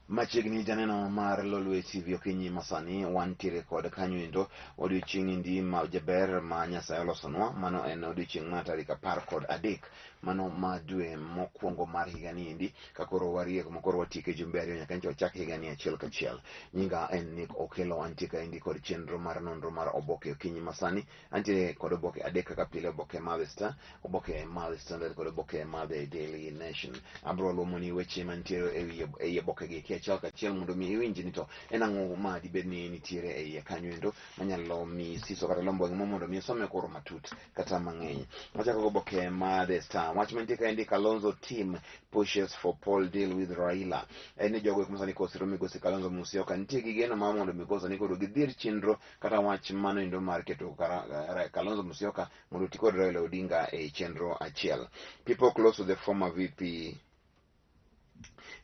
Machiegni janeno mar Lolwe TV okinyi masani wantiere kod kanyo endo odiochieng' endi ma jaber ma Nyasaye olosonwa. Mano en odiochieng' mar tarik 13 mano ma dwe mokwongo mar higani endi ka koro warieko ma koro watieke jumbe 2 nyaka nyocha wachak higani achiel kachiel. Nyinga en Nick Okello, antie kaendi kod chenro mar nonro mar oboke okinyi masani. Antie kod oboke adek kaka pile, oboke mar The Star, oboke mar The Standard kod oboke mar The Daily Nation. Abro luomoni weche mantiere ei oboke gi eki achiel kachiel mondo mi iwinj ni to en ang'o ma dibed ni nitiere e iye kanyo endo manyalo miyi siso kata lombo wang'i mondo mi isome koro matut kata mang'eny. Wachako gi oboke mar The Star. Wach mantie kaendi, Kalonzo team pushes for poll deal with Raila. En ni jogo eko masani kosiro migosi Kalonzo Musyoka nitie gi geno mar mondo migosi ni koro gidhir chenro kata wach mano endo mar keto Kalonzo Musyoka mondo oti kod Raila Odinga e chenro achiel. People close to the former VP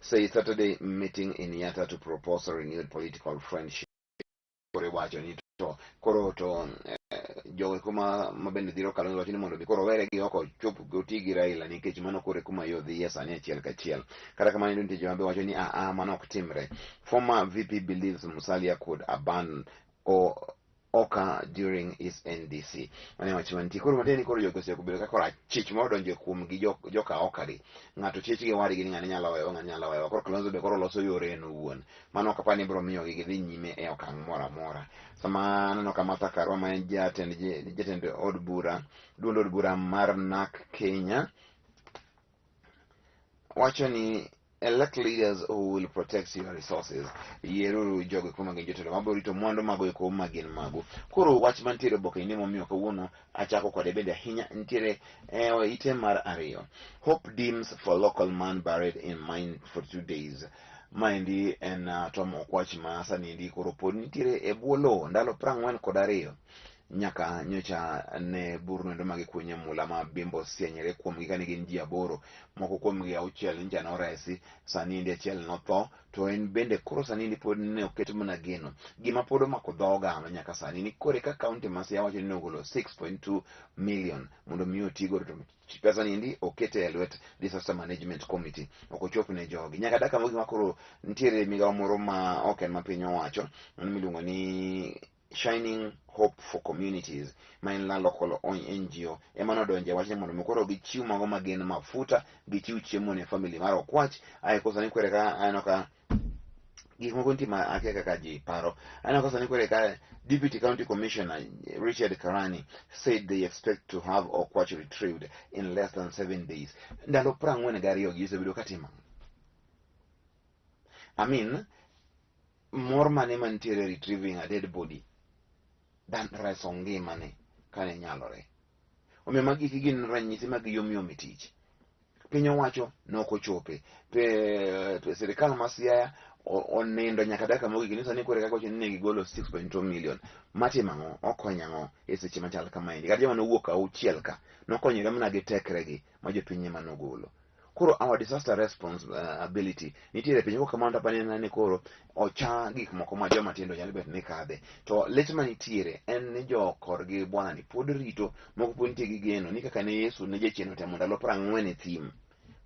say Saturday meeting in Yatta to propose a renewed political friendship. Koro iwacho ni to koro to jogo eko ma bende dhiro Kalonzo wacho ni mondo mi koro were gi oko chop oti gi Raila nikech mano koro e kuma yo dhiye sani achiel kachiel. Kata kamano nitie joma be wacho ni aa mano ok timre. Former VP believes Musalia could abandon or Oka during his NDC. Mane wach mantie. Koro matiende ni koro jogi osebedo ka koro achich moro donjo kuom gi joka Oka gi. Ng'ato chich gi wadgi ni ng'ane nyalo wewa, ng'ane nyalo wewa. Koro Kalonzo be koro loso yore en owuon. Mano ok apar ni biro miyo gi gidhi nyime e okang' moro amora. Sama aneno ka Martha Karua ma en jatend od bura, duond od bura mar NARC Kenya wacho ni elect leaders who will protect your resources. Yieruru jogo eko ma gin jotelo mabiro rito mwandu mago eko ma gin magu. Koro wach mantiere oboke ni momiyo kawuono achako kode bende ahinya nitiere e ite mar 2. Hope dims for local man buried in mine for 2 days. Maendi en Tom Okwach ma sani endi koro pod nitiere e bwo lowo ndalo 42 nyaka nyocha ne burno endo ma gikunyo mula ma bimbo sienyore kuomgi kane gin ji 8, moko kuomgi 6 nyocha noresi, sani endi achiel notho, to en bende koro sani endi pod ne oket mana geno. Gima pod omako dhoga nyaka sani ni kore ka kaunti ma Siaya wacho ni nogolo 6.2 million mondo mi oti godo, to pesa ni endi okete e lwet Disaster Management Committee, ok ochop ne jogi. Nyaka dakika mogik ma koro nitiere migawo moro ma ok en ma piny owacho, mano miluongo ni Shining Hope for Communities ma en la local NGO ema nodonje wachni mondo mi koro gichiw mago ma gin mafuta, gichiw chiemo ne family mar Okwach. Ae kosa ni kwere ka aneno ka gik moko nitie ma akia kaka ji paro. Aneno ka sani kwere ka Deputy County Commissioner Richard Karani said they expect to have Okwach retrieved in less than 7 days. Ndalo 42 gi osebedo katimo. I mean, mor mane mantiere retrieving a dead body than reso ngimane kane nyalore. Omiyo magi gin ranyisi mag yomyom e tich. Piny owacho nok ochope. Sirikal ma Siaya onindo nyaka dakika mogik ni sani koro kaka wacho ni ne gigolo 6.2 million. Matimo ang'o? Okonyo ang'o e seche machal kamaendi? Kata joma nowuok auchiel ka nokonyore mana gi tekregi ma jopiny ema nogolo. Koro our disaster response ability nitiere piny kok kamano to apani ni koro ocha gik moko ma joma tindo nyalo bet ni kadhe. To lit manitiere en ni jo korgi bwana ni pod rito, moko pod nitie gi geno ni kaka ne Yesu ne jachien otemo ndalo 40 e thim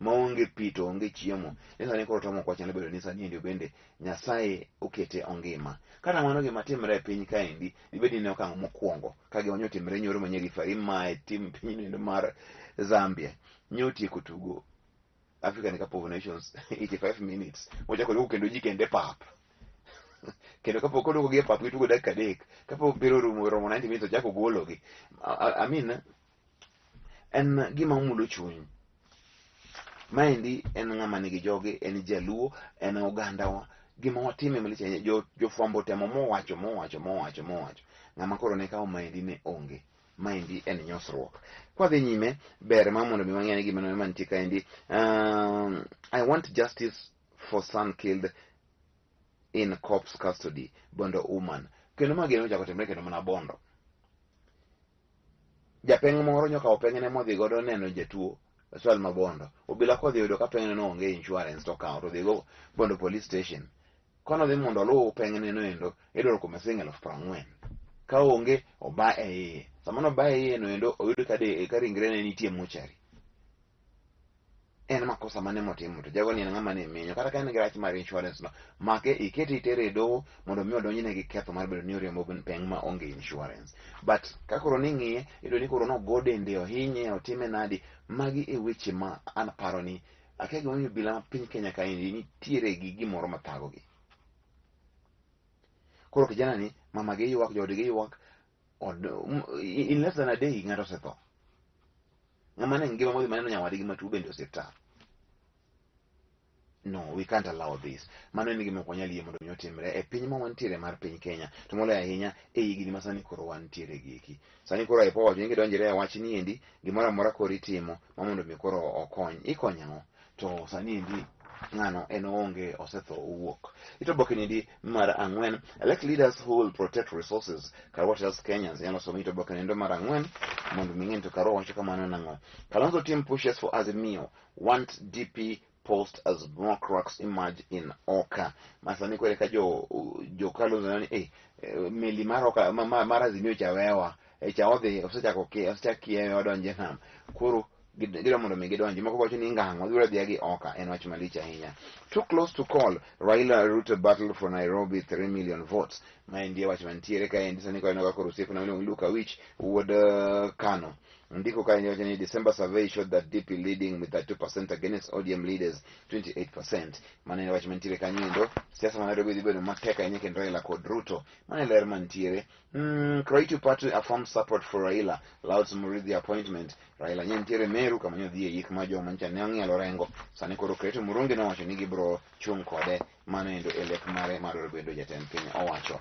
maonge pi to onge chiemo, ni sani koro Tom Okwach nyalo bedo ni sani endi bende Nyasaye okete ongima. Kata mano gima timre e piny kaendi, dibed ni ne okang' mokwongo ka gima nyotimre nyoro manye referee mae tim piny mar Zambia nyotieko tugo African Cup of Nations 85 minutes mochako duogo kendo ji kendo e pap kendo kapok oduogo gi e pap gitugo dakika 3 kapok mpira orumo romo 90 minutes ochako gologi. I mean, en gima mulo chuny. Maendi en ng'ama nigi jogi, en jaluo, en ogandawa. Gima watime malich ahinya, jofwambo temo mowacho, mowacho, mowacho, mowacho. Ng'ama koro ne kawo maendi ne onge. Maendi en nyosruok. Kwadhi nyime, ber ma mondo mi wang'e ni gima mantie kaendi. I want justice for son killed in cops custody, Bondo woman. Kendo ma gino ochako timre kendo mana Bondo. Japeng' moro nyokawo peng'ne modhi godo neno jatuo osiptal ma Bondo. Obila kodhi yudo ka peng'ne no onge insurance to okawo to odhigo Bondo police station. Kono dhi mondo oluw peng'ne no endo, idwaro kuome siling 40,000. Ka onge, oba e iye. Sama noba e iye no endo, oyud ka ringrene nitie mochari. En makosa mane motimo to jago ni en ng'ama ne menyo kata ka en gi rach mar insurance no make ikete itere e doho mondo mi odonjne gi ketho mar bedo ni oriembo peng ma onge insurance. But ka koro ning'iye iyudo ni koro nogo dende ohinye otime nadi. Magi e weche ma an paro ni akia gimomiyo obila ma piny Kenya kaendi nitiere gi gimoro mathagogi. Koro kijana ni mama gi ywak joodgi ywak in less than a day ng'ato osetho. Ng'ama ne ngima modhi maneno nyawadgi matuo bende osiptal. No, we can't allow this. Mano en gima ok wanyal yie mondo mi otimre e piny ma wantiere mar piny Kenya, to moloyo ahinya e higni ma sani koro wantiere gi eki. Sani koro IPOA owacho ni gidonjre e wach ni endi gimoro amora koro itimo ma mondo mi koro okony. Ikonyo ang'o? To sani endi ng'ano en oonge osetho owuok. Ito oboke ni endi mar ang'wen, elect leaders who will protect resources. Karua tells Kenyans. Inyalo somo ito oboke nendo mar ang'wen mondo mi ing'e to Karua wacho kamano nang'o. Kalonzo team pushes for Azimio, want DP post as more cracks emerge in Oka. Masani kore ka jo Kalonzo nani meli mar Oka mar Azimio cha wewa cha odhi osechako osechak kiewe odonje nam. Koro gidwa mondo mi gidonji. Moko wacho ni ngang' wadwaro dhi gi Oka en wach malich ahinya. Too close to call Raila Ruto battle for Nairobi 3 million votes. Ma endi e wach mantiere ka endi sani koro koro osiepna miluongo ni Luka Wich wuod Kano. Ndiko ka endi wacho ni December survey showed that DP leading with 32% against ODM leaders 28%. Mano en wach mantiere kanyo endo. Siasa ma Nairobi dhi bedo matek ahinya kendo Raila kod Ruto. Mano e ler mantiere. Creative Party affirms support for Raila, lauds Murithi appointment. Raila nye nitiere Meru kama nyo dhi e yik ma joma nyocha ne ong'ielo Orengo. Sani koro Creative Murungi nowacho ni gibiro chung' kode. Mano endo e lek mare mar dwaro bedo jatend piny owacho.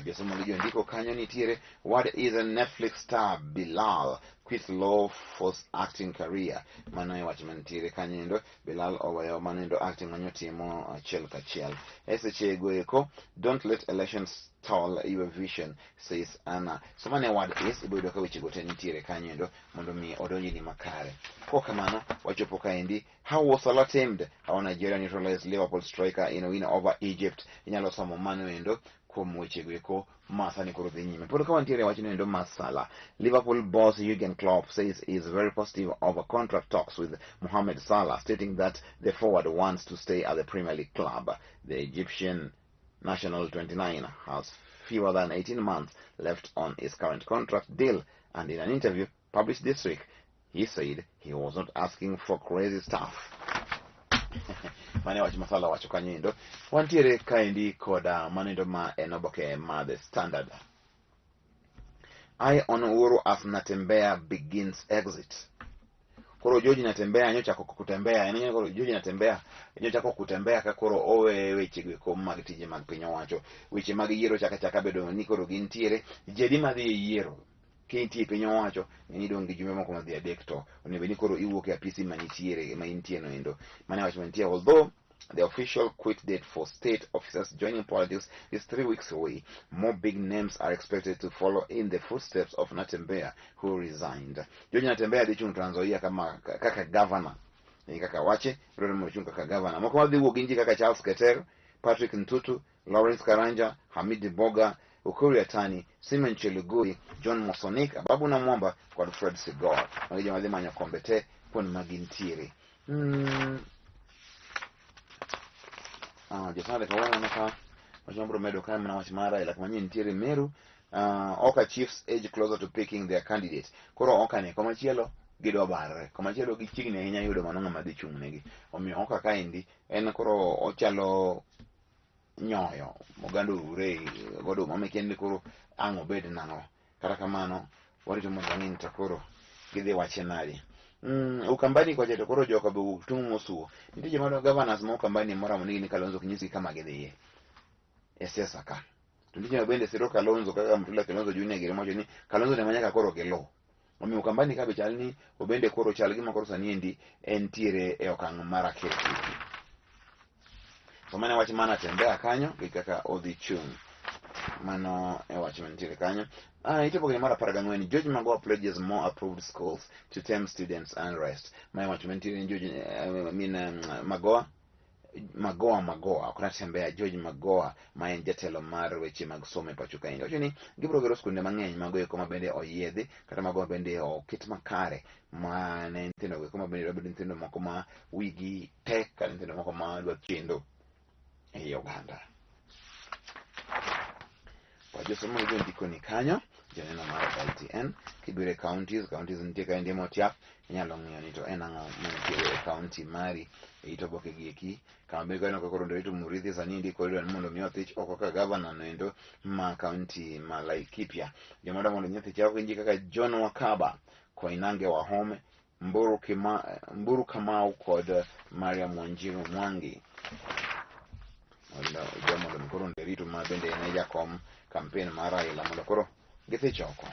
Josomo gi jondiko kanyo nitiere what is a Netflix star Bilal quits law force acting career. Mano e wach mantiere kanyo endo. Bilal oweyo mano endo acting manyotimo achiel kachiel. E sechego eko don't let elections stall your vision says Anna. So mano e ward is ibo yudo ka wechego te nitiere kanyo endo mondo mi odonjni makare. Kok kamano wachopo kaendi how was Salah tamed, how Nigeria neutralized Liverpool striker in a win over Egypt. Inyalo somo mano endo kuom wechego eko ma sani koro dhi nyime. Pod ka wantiere e wachno endo mar Salah, Liverpool boss Jurgen Klopp says he is very positive over contract talks with Mohamed Salah, stating that the forward wants to stay at the Premier League club. The Egyptian national 29 has fewer than 18 months left on his current contract deal, and in an interview published this week, he said he was not asking for crazy stuff. Mane wach ma Salah wacho kanyo endo. Wantiere kaendi koda mano endo ma en oboke ma The Standard. Eye on Uhuru as Natembeya begins exit. Koro George Natembeya nyochako kutembea, en koro George Natembeya nyochako kutembea ka koro owe weche go eko mag tije mag piny owacho. Weche mag yiero chaka chaka bedo ni koro gintiere. Jedi madhi e yiero kintie piny owacho ni idong' gi jumbe moko madhi adek to onego bed ni koro iwuok e apisi manitiere ma intie no endo. Mano e wach mantie. Although the official quit date for state officers joining politics is 3 weeks away, more big names are expected to follow in the footsteps of Natembeya, who resigned. George Natembeya dhi chung' Trans Nzoia kama kaka governor. Ni kaka wache, dwaro mondo ochung' kaka governor. Moko madhi wuok gin ji kaka Charles Keter, Patrick Ntutu, Lawrence Karanja, Hamid Boga, Ukur Yatani, Simon Chelugui, John Mosonik, Ababu Namwamba kod Fred Sigor. Magi joma dhi manyo kombe te kuond ma gintiere. Josande kawuono ka wach mabiro medo ka mana wach mar Raila kuma nitiere Meru. Oka Chiefs edge closer to picking their candidate. Koro Oka ni komachielo gidwa barre, komachielo gichiegni ahinya yudo mano ng'ama dhi chung' negi. Omiyo Oka kaendi en koro ochalo nyoyo oganda orure godo ma mikia ni koro ang' obed nang'o. Kata kamano warito mondo wang'e ni to koro gidhi wache nadi. Ukambani kocha to koro joka be owuok tung' mosuo. Nitie joma dwa governors ma Ukambani moramo ni Kalonzo ok nyisgi kama gidhiye e siasa ka. To nitie joma bende siro Kalonzo kaka Mutula Kilonzo Junior giri mowacho ni Kalonzo ne manyaka koro giluw. Omiyo Ukambani ka be chal ni obende koro chal gima koro sani endi entiere e okang' mar akirkiki. To mano e wach mana Natembeya kanyo gi kaka odhi chung'. Mano e wach mantiere kanyo. Itopo kendo mar 14 George Magoha pledges more approved schools to tame students unrest. Ma e wach mantiere ni George, I mean, Magoha Magoha Magoha ok Natembeya George Magoha ma en jatelo mar weche mag somo e pacho kaendi wacho ni gibiro gero skunde mang'eny mago eko ma bende oyiedhi kata mago ma bende oket makare ma ne nyithindo go eko ma bende dwa bedo nyithindo moko ma wigi tek kata nyithindo moko ma dwa chendo ei oganda. Wajosomo gi jondiko ni kanyo, joneno mar LTN. Kibiro e counties, counties nitie kaendi motiap, inyalo ng'iyo ni to en ang'o mantiere e county mari e it oboke gi eki. Kama bende kaneno kaka Nderitu Muriithi sani endi koro idwaro ni mondo mi othich oko kaka gavana noendo ma county ma Laikipia. Joma dwa mondo mi othich oko gin ji kaka John Wakaba, Koinange Wahome, Mburu Kamau kod Mariam Wanjiru Mwangi. Mondo mondo mi koro Nderitu ma bende en e jakom campaign mar Raila mondo koro githich oko.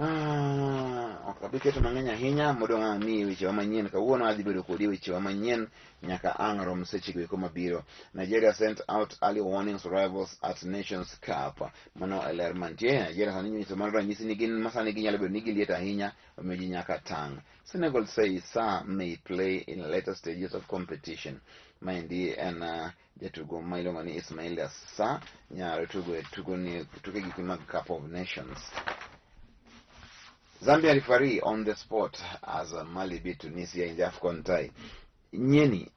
Ah, ok abi keto mang'eny ahinya modong' ang' miyi wechewa manyien kawuono adhi bedo kodi e wechewa manyien nyaka ang' rom sechego eko mabiro. Nigeria sent out early warnings to rivals at Nations Cup. Mano e ler mantie. Nigeria sani nyiso mano ranyisi ni gin masani ginyalo bedo ni giliet ahinya omiyo ji nyaka tang'. Senegal say Sarr may play in later stages of competition. Maendi en jatugo ma iluongo ni Ismaila Sarr nyalo tugo e tugo ni tuke giki mag Cup of Nations. Zambia referee on the spot as Mali beat Tunisia in the AFCON tie. Nyieni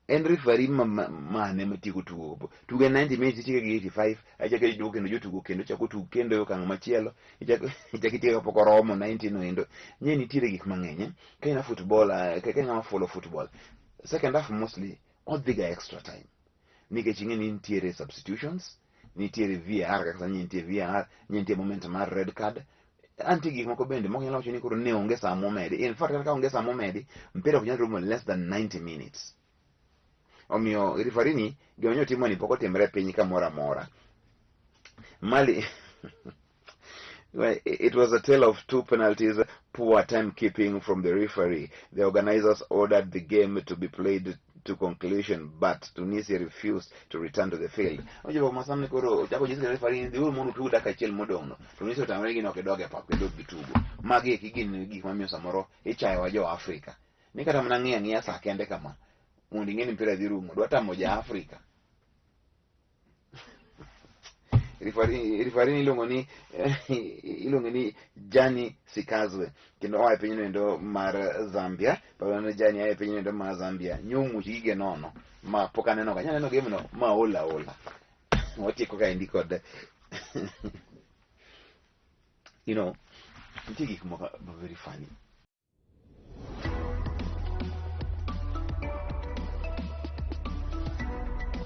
en referee mane matieko tugo tugo en 90 minutes itieko gi 85 achako iduogo kendo jotugo kendo chako tug kendo e okang' machielo ichako itieko kapok oromo 90 no endo. Nyie nitiere gik mang'eny eh? Ka in a football ka in ng'ama follow football second half mostly odhi ga extra time nikech ing'e ni nitiere substitutions, nitiere VAR kaka sani nitie VAR, nitie moment mar red card, antie gik moko bende mok nyalo wacho ni koro ne onge saa momedi. In fact kata ka onge saa momedi, mpira ok nyal rumo less than 90 minutes. Omiyo referee ni gima nyo timo ni pok otimre e piny kamoro amora. Mali. Well, it was a tale of two penalties, poor timekeeping from the referee. The organizers ordered the game to be played to conclusion, but Tunisia refused to return to the field. Ochopo masani koro ochako nyis referee ni dhiuru mondo utug dakika achiel modong' no. Tunisia otamre gin ok gidog e pap kendo ok gitugo. Magi eki gin gik mamiyo samoro ichayowa jo Afrika. Ni kata mana ng'iyo ang'iya sa kende kama mondo ing'e ni mpira dhi rumo. Dwa tamo ja Afrika. Referee iluongo ni Jani Sikazwe kendo oa e piny noendo mar Zambia. Paro Jani a e piny noendo mar Zambia nyomuch gige nono ma pok aneno ga nyaneno game no ma ola ola. Watieko kaendi kod nitie gik moko ma very funny.